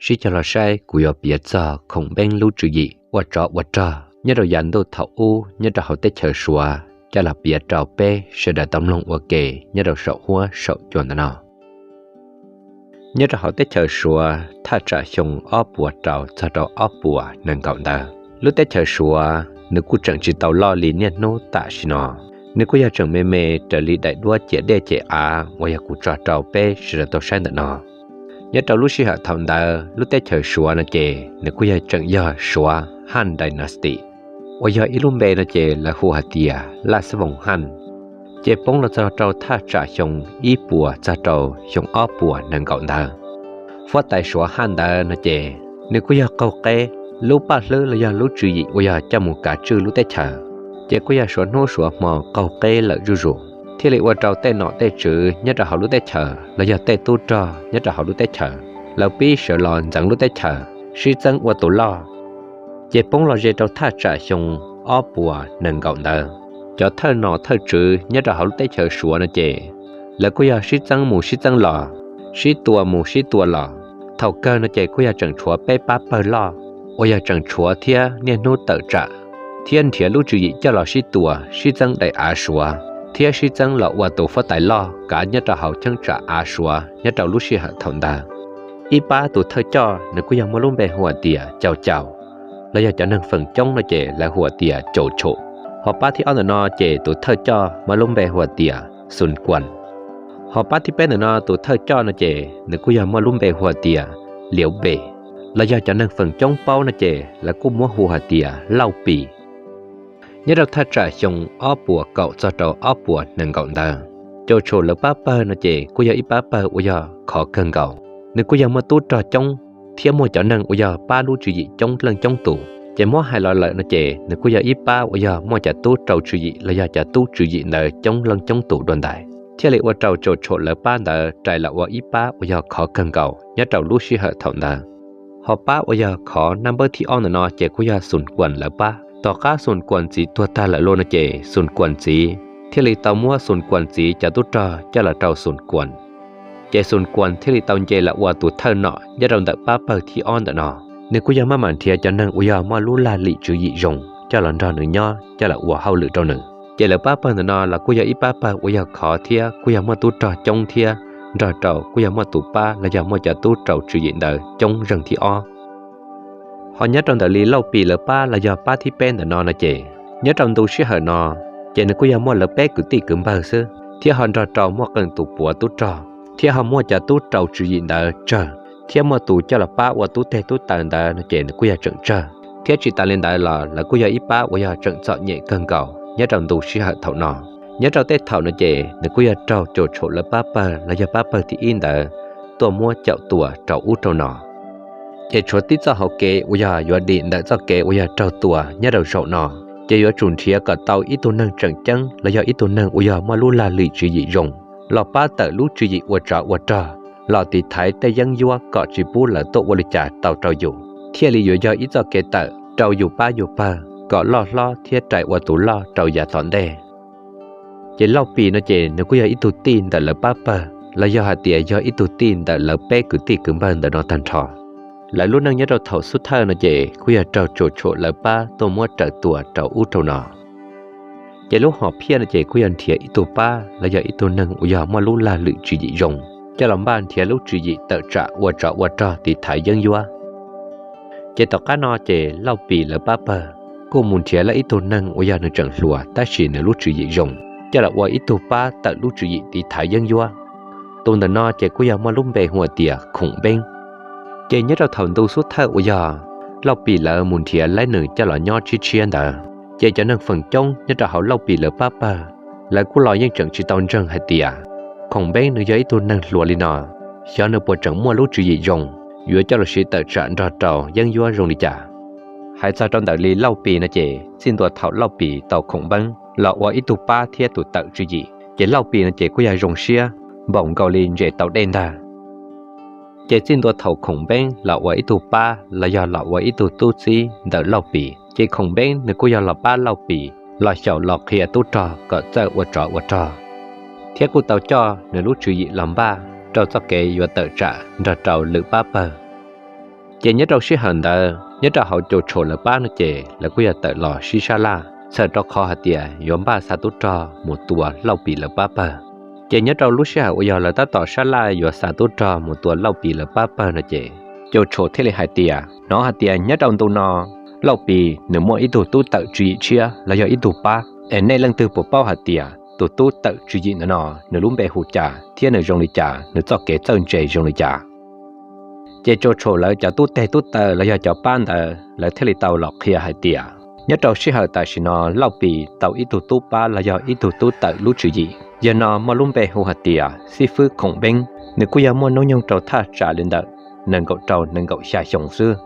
sib cog los saib kuv yuav piav txog Khoom Npeeb lub tswv yim ua tsov ua rog nyob rau yav ntuj thaum ub nyob rau hauv teb chaws Suav coj los piav rau peb sawv daws tau mloog ua ke nyob rau saum huab saum cua ntawm no. Nyob rau hauv teb chaws Suav thaj tsam xyoo ob puas rau txog rau ob puas nees nkaum ntawd, lub teb chaws Suav nws kuj tseem tsis tau loj li niaj hnub tam sim no, nws kuj yog tseem me me raws li daim duab ciam dej ciam av uas yog kuv tso rau peb sawv daws tau saib ntawm no. Nyob rau lub sij hawm thaum ntawd lub teb chaws Suav no ces nws kuj yog tseem yog Suav Han Dynasty, uas yog ib lub npe no ces lawv hu hais tias Laj Xab Voos Han. Ces poob los txog rau thaj tsam xyoo ib puas txog rau xyoo ob puas nees nkaum ntawd, fuab tais Suav Han ntawd no ces nws kuj yog qaug qeb lub paj hlwb los yog lub tswv yim uas yog coj mus kav tswj lub teb chaws, ces kuj yog suav hnub suav hmo qaug qeb lawm zuj zus, thiaj li ua rau tej nom tej tswv nyob rau hauv lub teb chaws los yog tej tub rog nyob rau hauv lub teb chaws lawv pib sawv los ntxeev lub teb chaws, sib txeeb ua tus loj. Ces poob los ze rau thaj tsam xyoo ob puas nees nkaum ntawd, cov thawj nom thawj tswv nyob rau hauv lub teb chaws Suav no ces lawv kuj yog sib txeeb mus sib txeeb los, sib tua mus sib tua los. Thaum kawg no ces kuj yog tseem tshuav peb pab pawg loj uas yog tseem tshuav thiab niaj hnub tawm tsam thiab nrhiav lub tswv yim coj los sib tua sib txeeb daim av Suav thiab sib txeeb los ua tus fuab tais loj kav nyob rau hauv cheeb tsam av Suav nyob rau lub sij hawm thaum ntawd. Ib pab tus thawj coj nws kuj yog muaj lub npe hu tias Cau Cau, los yog cov neeg feem coob no ces lawv hu tias Caum Tshum. Ho pab thib ob ntawm no ces tus thawj coj muaj lub npe hu tias Xun Kuas. Ho pab thib peb ntawm no tus thawj coj no ces nws kuj yog muaj lub npe hu tias Liav Npes, los yog cov neeg feem coob paub no ces lawv kuj muab hu hais tias Lauj Pis. Nyob rau thaj tsam xyoo ob puas kaum txog rau ob puas nees nkaum ntawd, Caum Tshum lawv pab pawg no ces kuj yog ib pab pawg uas yog khov kawg nkaus, nws kuj yog muaj tub rog coob thiab muaj cov neeg uas yog pab lub tswv yim coob leej coob tus. Ces muab hais los lawm no ces nws kuj yog ib pab uas yog muaj cov tub rau tswv yim los yog cov tub tswv yim ntawd coob leej coob tus dua ntais, thiaj li ua rau Caum Tshum lawv pab ntawd rais los ua ib pab uas yog khov kawg nkaus nyob rau lub sij hawm thaum ntawd. Ho pab uas yog khov naj npawb thib ob ntawm no ces kuj yog Xun Kuas lawv pab. Tom qab Xun Kuas txiv tuag tag lawm los no ces Xun Kuas txiv thiaj li tau muab Xun Kuas txiv cov tub rog coj los rau Xun Kuas. Ces Xun Kuas thiaj li tau nce los ua tus thawj nom nyob rau ntawm pab pawg thib ob ntawm no. Nws kuj yog maj mam nrhiav cov neeg uas yog muaj lub laj lim tswv yim zoo coj los nrog nws nyob coj los ua hauj lwm rau nws. Ces lawv pab pawg ntawm no los kuj yog ib pab pawg uas yog khov thiab kuj yog muaj tub rog coob thiab nrog rau kuj yog muaj tus pab los yog muaj cov tub rau tswv yim ntawd coob zeeg thib ob. Ho nyob rau ntawm li Lauj Pis lawv pab los yog pab thib peb ntawm no no ces nyob rau ntu sij hawm no ces nws kuj yog muaj lawv peb kwv tij kwv npawg xwb, thiab ho nrog rau muaj qee tus puav tub rog, thiab ho muaj cov tub rau tswv yim ntawd tsawg, thiab muaj tus coj los pab ua tub teg tub taw ntawd no ces nws kuj yog tseem tsawg. Thiab tsis tas li ntawd los lawv kuj yog ib pab uas yog tseem txom nyem kawg nkaus nyob rau ntu sij hawm thaum no. Nyob rau tej thaum no ces nws kuj yog raug Caum Tshum lawv pab pawg los yog pab pawg thib ib ntawd tuaj muab caum tua rau ub rau no. Ces tshuav tib txoj hauv kev uas yog yuav dim ntawm txoj kev uas yog raug tua nyob rau zaum no, ces yuav tsum nrhiav kom tau ib tug neeg tseem ceeb los yog ib tug neeg uas yog muaj lub laj lim tswv yim zoo los pab tawm lub tswv yim ua tsov ua rog, los tiv thaiv tej yeeb ncuab kom tsis pub lawv tuaj ua li cas tau rau yus, thiaj li yuav yog ib txoj kev tawm rau yus pab yus pawg kom loj hlob thiab rais ua tus loj rau yav tom ntej. Ces Lauj Pis no ces nws kuj yog ib tug tij ntawm lawv pab pawg los yog hais tias yog ib tug tij ntawm lawv peb kwv tij kwv npawg ntawm no tag nrho. Lawv lub neej nyob rau thaum xub thawj no ces kuj yog raug Caum Tshum lawv pab tuaj muab raws tua rau ub rau no. Ces lub hom phiaj no ces kuj yog nrhiav ib tug pab los yog ib tug neeg uas yog muaj lub laj lwm tswv yim zoo coj los npaj nrhiav lub tswv yim tawm tsam ua tsov ua rog tiv thaiv yeeb ncuab. Ces tom qab no ces Lauj Pis lawv pab pawg kuj mus nrhiav lawv ib tug neeg uas yog nws tseem hluas tab sis nws lub tswv yim zoo coj los ua ib tug pab tawm lub tswv yim tiv thaiv yeeb ncuab. Tus ntawm no ces kuj yog muaj lub npe hu tias Khoom Npeeb. Ces nyob rau thaum ntu xub thawj uas yog Lauj Pis lawv mus nrhiav lawv nws coj los nyob tshiab tshiab ntawd, ces cov neeg feem coob nyob rau hauv Lauj Pis lawv pab pawg, lawv kuj los yeej tseem tsis tau ntseeg hais tias Khoom Npeeb nws yog ib tug neeg hluas li no, xyov nws puas tseem muaj lub tswv yim zoo yuav coj los siv tawm tsam nrog rau yeeb ncuab zoo li cas. Hais txog rau ntawm li Lauj Pis no ces txij ntua thaum Lauj Pis tau Khoom Npeeb los ua ib tug pab thiab tus tawm tswv yim, ces Lauj Pis no ces kuj yog zoo siab npaum nkaus li ntses tau dej ntag. Ces txij ntua thaum Khoom Npeeb los ua ib tug pab los yog los ua ib tug tub txib ntawm Lauj Pis, ces Khoom Npeeb nws kuj yog los pab Lauj Pis los xyaum los qhia tub rog kom txawj ua tsov ua rog, thiab kuj tau coj nws lub tswv yim los npaj rau txoj kev yuav tawm tsam nrog rau lwm pab pawg. Ces nyob rau sij hawm ntawd nyob rau hauv Caum Tsham lawv pab no ces lawv kuj yog tawm los sib sab laj txhawm rau qhov hais tias yuav npaj xa tub rog mus tua Lauj Pim lawv pab pawg. Ces nyob rau lub sij hawm uas yog lawv tab tom sab laj yuav xa tub rog mus tua Lauj Pim lawv pab pawg no ces Caum Tsham thiaj li hais tias hnov hais tias nyob rau ntu no Lauj Pim nws muaj ib tug tub tawm tswv yim tshiab los yog ib tug pab, es nej leej twg puas paub hais tias tus tub tawm tswv yim ntawm no nws lub npe hu cas thiab nws zoo li cas, nws txoj kev txawj ntse zoo li cas? Ces Caum Tsham lawv cov tub teg tub taw los yog cov pab ntawd lawv thiaj li tau los qhia hais tias nyob rau sij hawm tam sim no Lauj Pim tau ib tug tub pab los yog ib tug tub tawm lub tswv yim, yog no muaj lub npe hu hais tias xib fwb Khoom Npeeb. Nws kuj yog muaj hnub nyoog rau thaj tsam li ntawm nees nkaum rau nees nkaum xya xyoo xwb.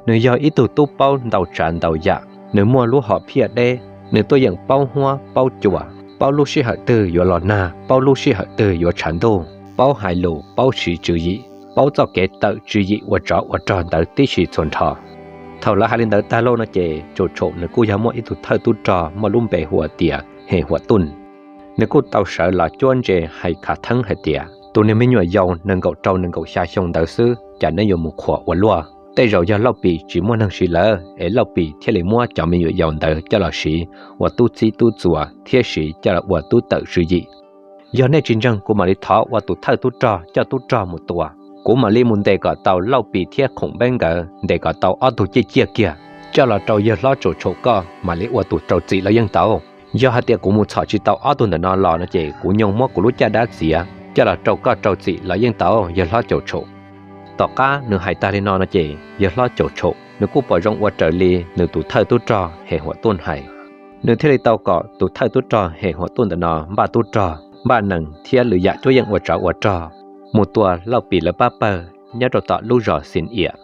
Nws yog ib tug tub paub ntau tsav ntau yam, nws muaj lub hom phiaj deb, nws tuaj yeem paub huab paub cua, paub lub sij hawm twg yuav los nag, paub lub sij hawm twg yuav tshav ntuj, paub hais lus, paub siv tswv yim, paub txoj kev tawm tswv yim ua tsov ua rog ntawd tib si txhua nrho. Thaum lawv hais li ntawd tag lawm no ces Caum Tsham nws kuj yog muaj ib tug thawj tub rog muaj lub npe hu tias Hem Huam Tuj. Nws kuj tau sawv los cuab ntse hais khav theeb hais tias tus niag me nyuam yaus nees nkaum rau nees nkaum xya xyoo ntawd xwb cas neb yuav mus qhuas ua luaj. Tej zaum yog Lauj Pim tsis muaj neeg siv lawm es Lauj Pim thiaj li muab cov me nyuam yaus ntawd coj los siv ua tub txib tub txuas thiab siv coj los ua tub tawm tswv yim. Yog nej tsis ntseeg kuv mam li thov ua tus thawj tub rog coj tub rog mus tua. Kuv mam li mus ntes kom tau Lauj Pim thiab Khoom Npeeb nkawd ntes kom tau ob tug ciaj ciaj kiag coj los rau yawg hlob Caum Tsham koj mam li ua tus rau txim los yeej tau. Yog hais tias kuv mus txhom tsis tau ob tug ntawm no los no ces kuv nyoo muab kuv lub caj dab txiav coj los rau koj rau txim los yeej tau yawg hlob Caum Tsham. Tom qab nws hais tag li no no ces yawg hlob Caum Tsham nws kuj pom zoo ua raws li nws tus thawj tub rog Hem Huam Tuj hais. Nws thiaj li tau kom tus thawj tub rog Hem Huam Tuj ntawm no npaj tub rog, npaj nees thiab lwm yam cuab yeej ua tsov ua rog mus tua Lauj Pim lawv pab pawg nyob rau tom lub zos Xis Iam.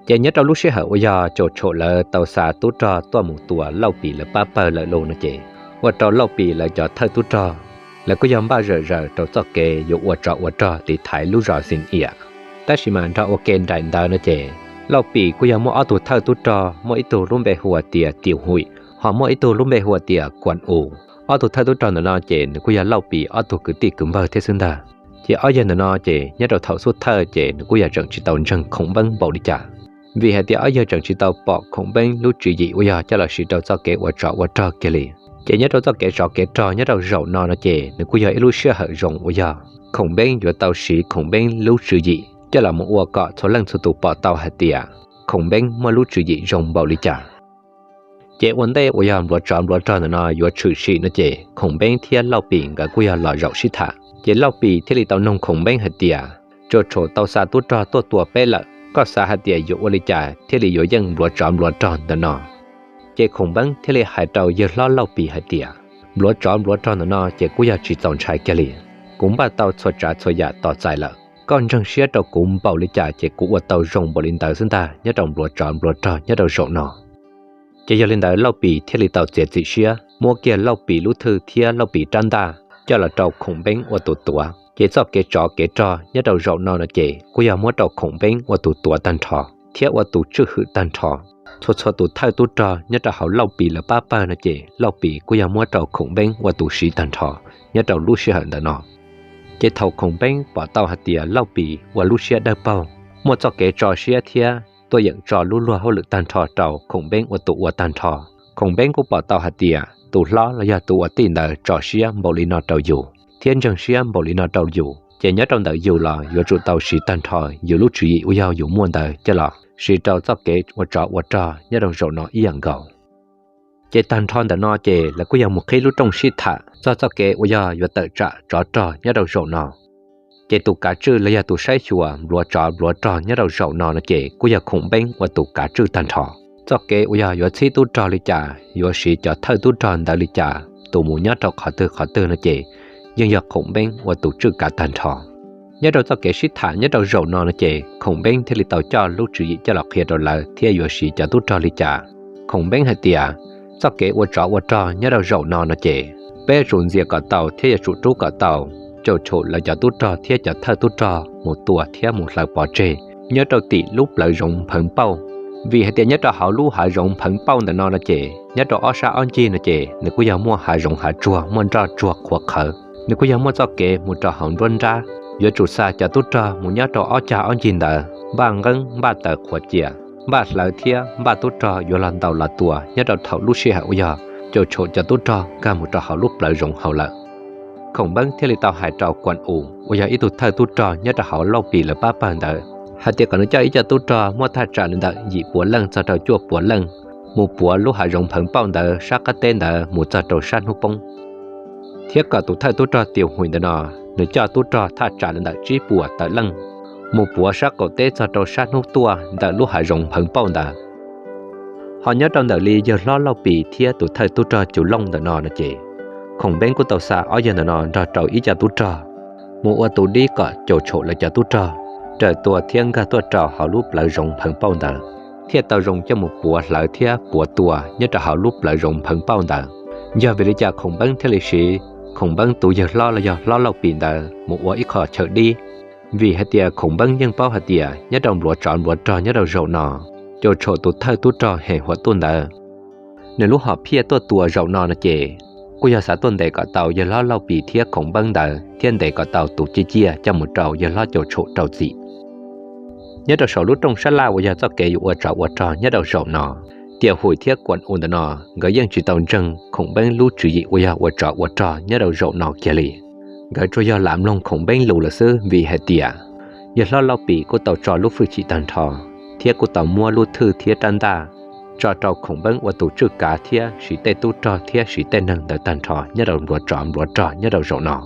Ces nyob rau lub sij hawm uas yog Caum Tsham lawv tau xa tub rog tuaj mus tua Lauj Pim lawv pab pawg lawm los no ces ua rau Lauj Pim lawv cov thawj tub rog lawv kuj yog npaj zawm zaws rau txoj kev yuav ua tsov ua rog tiv thaiv lub zos Xis Iam. Tab sis mas nrog ua ke nraim ntawd no ces Lauj Pim kuj yog muaj ob tug thawj tub rog, muaj ib tug lub npe hu tias Tiam Huim, ho muaj ib tug lub npe hu tias Kuam Us. Ob tug thawj tub rog ntawm no ces nws kuj yog Lauj Pim ob tug kwv tij kwv npawg thiab xwb ntag. Ces ob yawg ntawm no ces nyob rau thaum xub thawj ces nws kuj yog tseem tsis tau ntseeg Khoom Npeeb npaum li cas, vim hais tias ob yawg tseem tsis tau pom Khoom Npeeb lub tswv yim uas yog coj los siv rau txoj kev ua tsov ua rog kiag li. Ces nyob rau txoj kev tsov kev rog nyob rau zaum no no ces nws kuj yog ib lub sij hawm zoo uas yog Khoom Npeeb yuav tau siv Khoom Npeeb lub tswv yim coj los mus ua kom txhua leej txhua tus pom tau hais tias Khoom Npeeb muaj lub tswv yim zoo npaum li cas. Ces ua ntej uas yog npluav tsov npluav rog ntawm no yuav tshwm sim no ces Khoom Npeeb thiab Lauj Pim nkawd kuj yog los zaum sib tham. Ces Lauj Pim thiaj li tau noog Khoom Npeeb hais tias, Caum Tsham tau xa tub rog tuaj tua peb lawm, koj xav hais tias yuav ua li cas thiaj li yuav yeej npluav tsov npluav rog ntawm no? Ces Khoom Npeeb thiaj li hais rau yawg hlob Lauj Pim hais tias, Npluav tsov npluav rog ntawm no ces kuj yog tsis txaus ntshai kiag li. Kuv npaj tau txhua tsav txhua yam tos txais lawm, koj ntseeg siab rau kuv npaum li cas ces kuv ua tau zoo npaum li ntawd xwb ntag nyob rau npluav tsov npluav rog nyob rau zaum no. Ces yog li ntawd Lauj Pim thiaj li tau txiav txim siab muab kiag Lauj Pim lub thwj thiab Lauj Pim rab ntaj coj los rau Khoom Npeeb ua tus tuav. Ces txoj kev tsov kev rog nyob rau zaum no no ces kuj yog muab rau Khoom Npeeb ua tus tuav tag nrho thiab ua tus tswj hwm tag nrho. Txhua txhua tus thawj tub rog nyob rau hauv Lauj Pim lawv pab pawg no ces Lauj Pim kuj yog muab rau Khoom Npeeb ua tus siv tag nrho nyob rau lub sij hawm ntawm no. Ces thaum Khoom Npeeb pom tau hais tias Lauj Pim ua lub siab dawb paug, muaj txoj kev tso siab thiab tuaj yeem tso lub luag hauj lwm tag nrho rau Khoom Npeeb ua tus ua tag nrho, Khoom Npeeb kuj pom tau hais tias tus hlob los yog tus ua tij ntawd tso siab npaum li no rau yus thiab ntseeg siab npaum li no rau yus, ces nyob rau ntawm yus los yuav tsum tau siv tag nrho yus lub tswv yim uas yog yus muaj ntawd coj los siv rau txoj kev ua tsov ua rog nyob rau zaum no ib yam nkaus. Ces tag nrho ntawm no ces lawv kuj yog mus qhib lub rooj sib tham txog txoj kev uas yog yuav tawm tsam tsov rog nyob rau zaum no. Ces tus kav tswj los yog tus saib xyuas npluav tsov npluav rog nyob rau zaum no no ces kuj yog Khoom Npeeb ua tus kav tswj tag nrho. Txoj kev uas yog yuav txhib tub rog li cas, yuav siv cov thawj tub rog ntawd li cas, tus mus nyob rau qhov twg qhov twg no ces yeej yog Khoom Npeeb ua tus tswj kav tag nrho. Nyob rau txoj kev sib tham nyob rau zaum no no ces Khoom Npeeb thiaj li tau coj lub tswv yim coj los qhia rau lawv thiab yuav siv cov tub rog li cas. Khoom Npeeb hais tias, txoj kev ua tsov ua rog nyob rau zaum no no ces peb yuav tsum ntxias kom tau thiab yuav tsum rub kom tau. Caum Tsham lawv cov tub rog thiab cov thawj tub rog mus tua thiab mus hlawv pov tseg nyob rau tim lub plawv zoov Npheev Pauj. Vim hais tias nyob rau hauv lub hav zoov Npheev Pauj ntawm no no ces nyob rau ob sab ob ncig no ces nws kuj yog muaj hav zoov hav tsuag muaj nroj tsuag qhuav qhawv, nws kuj yog muaj txoj kev mus rau hauv nruab nrab. Yuav tsum xa cov tub rog mus nyob rau ob cag ob ncig ntawd npaj nqeeb npaj taws qhuav cia, npaj hlawv thiab npaj tub rog yuav los ntaus los tua nyob rau thaum lub sij hawm uas yog Caum Tshaum cov tub rog nkag mus rau hauv lub plawv zoov hauv lawm. Khoom Npeeb thiaj li tau hais rau Kuam Us uas yog ib tug thawj tub rog nyob rau hauv Lauj Pis lawv pab pawg ntawd hais tias kom nws coj ib co tub rog muaj thaj tsam li ntawm yim puas leej txog rau cuaj puas leej mus puav lub hav zoov Npheev Pauj ntawd sab qab teb ntawd mus txog rau sab hnub poob, thiab kom tus thawj tub rog Tias Huim ntawm no nws coj tub rog thaj tsam li ntawm tsib puas tawm leej mus puav sab qaum teb txog rau sab hnub tuaj ntawm lub hav zoov Npheev Pauj ntawd. Ho nyob rau ntawm li yawg hlob Lauj Pis thiab tus thawj tub rog Cus Looj ntawm no no ces, Khoom Npeeb kuj tau xa ob yawg ntawm no nrog rau ib co tub rog mus ua tus dib kom Caum Tshaum lawv cov tub rog raws tua thiab nkag tuaj rau hauv lub plawv zoov Npheev Pauj ntawd, thiaj tau zoo coj mus puav hlawv thiab puav tua nyob rau hauv lub plawv zoov Npheev Pauj ntawd. Yog vim li cas Khoom Npeeb thiaj li siv Khoom Npeeb tus yawg hlob los yog hlob Lauj Pis ntawd mus ua ib qho chaw dib? Vim hais tias Khoom Npeeb yeej paub hais tias nyob rau npluav tsov npluav rog nyob rau zaum no, Caum Tshaum tus thawj tub rog Hem Huam Tuj ntawd, nws lub hom phiaj tuaj tua zaum no no ces, kuj yog xav tuaj ntes kom tau yawg hlob Lauj Pis thiab Khoom Npeeb ntawd thiab ntes kom tau tus ciaj ciaj coj mus rau yawg hlob Caum Tshaum rau txim. Nyob rau saum lub rooj sab laj uas yog txoj kev yuav ua tsov ua rog nyob rau zaum no, Tias Huim thiab Kuam Us ntawm no nkawd yeej tsis tau ntseeg Khoom Npeeb lub tswv yim uas yog ua tsov ua rog nyob rau zaum no kiag li. Nkawd tsuas yog lam mloog Khoom Npeeb lus lawm xwb vim hais tias yawg hlob Lauj Pis kuj tau tso lub hwj chim tag nrho, thiab kuj tau muab lub thwj thiab rab ntaj tso rau Khoom Npeeb ua tus tswj kav thiab siv tej tub rog thiab siv tej neeg ntawd tag nrho nyob rau npluav tsov npluav rog nyob rau zaum no.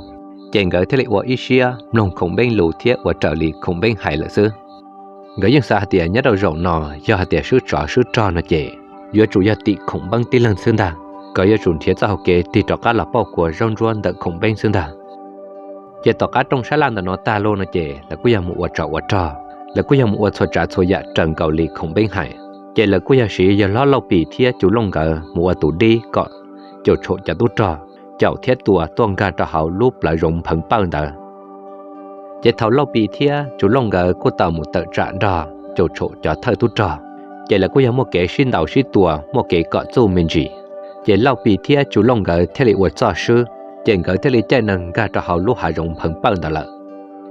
Ces nkawd thiaj li ua ib siab mloog Khoom Npeeb lus thiab ua raws li Khoom Npeeb hais lawm xwb. Nkawd yeej xav hais tias nyob rau zaum no yog hais tias swb tsov swb rog no ces, yuav tsum yog tim Khoom Npeeb tib leeg xwb ntag, nkawd yuav tsum nrhiav txoj hau kev tig rov qab los pauj kua zaub ntsuab ntawm Khoom Npeeb xwb ntag. Ces tom qab rooj sab laj ntawm no tag lawm no ces lawv kuj yog mus ua tsov ua rog, lawv kuj yog mus ua txhua tsav txhua yam raws nkaus li Khoom Npeeb hais. Ces lawv kuj yog siv yawg hlob Lauj Pis thiab Cus Looj nkawd mus ua tus dib kom Caum Tshaum cov tub rog caum thiab tua tuaj nkag rau hauv lub plawv zoov Npheev Pawj ntawd. Ces thaum Lauj Pis thiab Cus Looj nkawd kuj tau mus tawm tsam nrog Caum Tshaum cov thawj tub rog, ces lawv kuj yog muaj kev sib ntaus sib tua muaj kev kom txuj me ntsis. Ces Lauj Pis thiab Cus Looj nkawd thiaj li ua txoj swb, ces nkawd thiaj li caij neeg nkag rau hauv lub hav zoov Npheev Pawj ntawd lawm.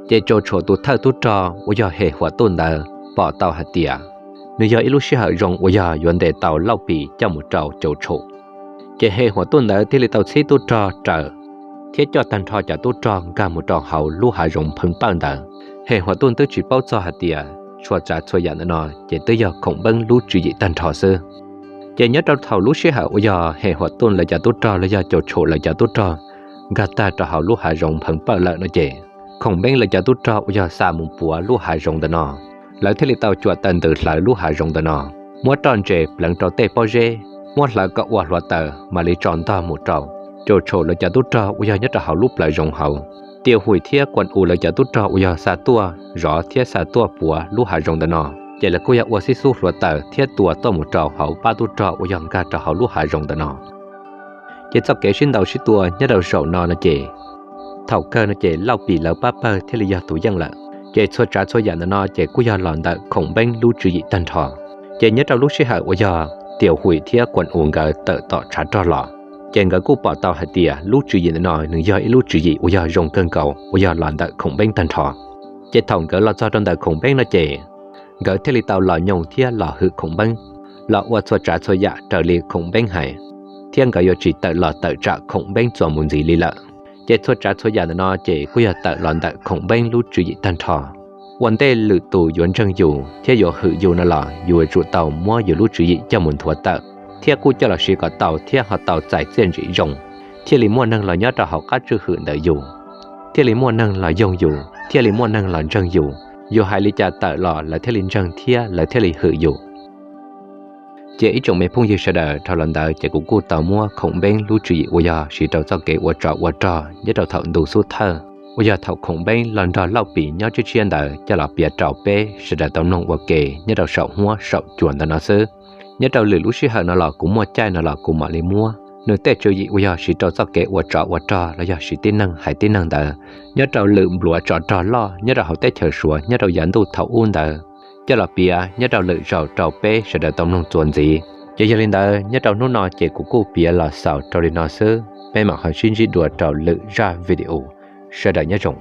Ces Caum Tshaum tus thawj tub rog uas yog Hem Huam Tuj ntawd pom tau hais tias nws yog ib lub sij hawm zoo uas yog yuav ntes tau Lauj Pis coj mus rau Caum Tshaum. Ces Hem Huam Tuj ntawd thiaj li tau txhib tub rog raws thiab coj tag nrho cov tub rog nkag mus rau hauv lub hav zoov Npheev Pawj ntawd. Hem Huam Tuj twb tsis paub txog hais tias txhua tsav txhua yam ntawm no ces twb yog Khoom Npeeb lub tswv yim tag nrho xwb. Ces nyob rau thaum lub sij hawm uas yog Hem Huam Tuj lawv cov tub rog los yog Caum Tshaum lawv cov tub rog nkag tag rau hauv lub hav zoov Npheev Pawj lawm no ces, Khoom Npeeb lawv cov tub rog uas yog xa mus puav lub hav zoov ntawm no, lawv thiaj li tau cuam taws ntws hlawv lub hav zoov ntawm no, muab roj ntses pleev rau tej pob zeb, muab hlawv kom ua hluav taws mam li tso ntog mus rau Caum Tshaum lawv cov tub rog uas yog nyob rau hauv lub plawv zoov hauv. Tias Huim thiab Kuam Us lawv cov tub rog uas yog xa tuaj zov thiab xa tuaj puav lub hav zoov ntawm no, ces lawv kuj yog ua xib xub hluav taws thiab tua tuaj mus rau hauv pab tub rog uas yog nkag rau hauv lub hav zoov ntawm no. Ces txoj kev sib ntaus sib tua nyob rau zaum no no ces, thaum kawg no ces Lauj Pis lawv pab pawg thiaj li yog tus yeej lawm. Ces txhua tsav txhua yam ntawm no ces kuj yog los ntawm Khoom Npeeb lub tswv yim tag nrho. Ces nyob rau lub sij hawm uas yog Tias Huim thiab Kuam Us nkawd tawm tom tshav rog los, ces nkawd kuj pom tau hais tias lub tswv yim ntawm no nws yog ib lub tswv yim uas yog zoo kawg nkaus uas yog los ntawm Khoom Npeeb tag nrho. Ces thaum nkawd los txog rau ntawm Khoom Npeeb no ces, nkawd thiaj li tau los nyoog thiab los hwm Khoom Npeeb, los ua txhua tsav txhua yam raws li Khoom Npeeb hais, thiab nkawd yuav tsis tawm los tawm tsam Khoom Npeeb txuas mus ntxiv li lawm. Ces txhua tsav txhua yam ntawm no ces kuj yog tawm los ntawm Khoom Npeeb lub tswv yim tag nrho. Ua ntej lwm tus yuav ntseeg yus thiab yuav hwm yus no los yus yuav tsum tau muab yus lub tswv yim coj mus nthuav tawm, thiab kuj coj los siv kom tau thiab ho tau txais txiaj ntsim zoo, thiaj li muaj neeg los nyob rau hauv qab tswj hwm ntawm yus, thiaj li muaj neeg los yoog yus, thiaj li muaj neeg los ntseeg yus. Yus hais li cas tawm los lawv thiaj li ntseeg thiab lawv thiaj li hwm yus. Ces ib tsoom me phooj ywg sawv daws, dhau los ntawd ces kuv kuj tau muab Khoom Npeeb lub tswv yim uas yog siv rau txoj kev ua tsov ua rog nyob rau thaum ntu xub thawj, uas yog thaum Khoom Npeeb los nrog Lauj Pis nyob tshiab tshiab ntawd coj los piav rau peb sawv daws tau mloog ua ke nyob rau saum huab saum cua ntawm no xwb. Nyob rau lwm lub sij hawm no los kuv muaj caij no los kuv mam li muab nws tej tswv yim uas yog siv rau txoj kev ua tsov ua rog los yog siv tib neeg hais tib neeg ntawd nyob rau lwm npluav tsov rog loj nyob rau hauv teb chaws Suav nyob rau yav ntuj thaum ub ntawd coj los piav nyob rau lwm zaus rau peb sawv daws tau mloog txuas ntxiv. Ces yog li ntawd nyob rau hnub no ces kuv kuj piav los xaus rau li no xwb, peb mam ho sib ntsib dua rau lwm zaj video. Sawv daws nyob zoo.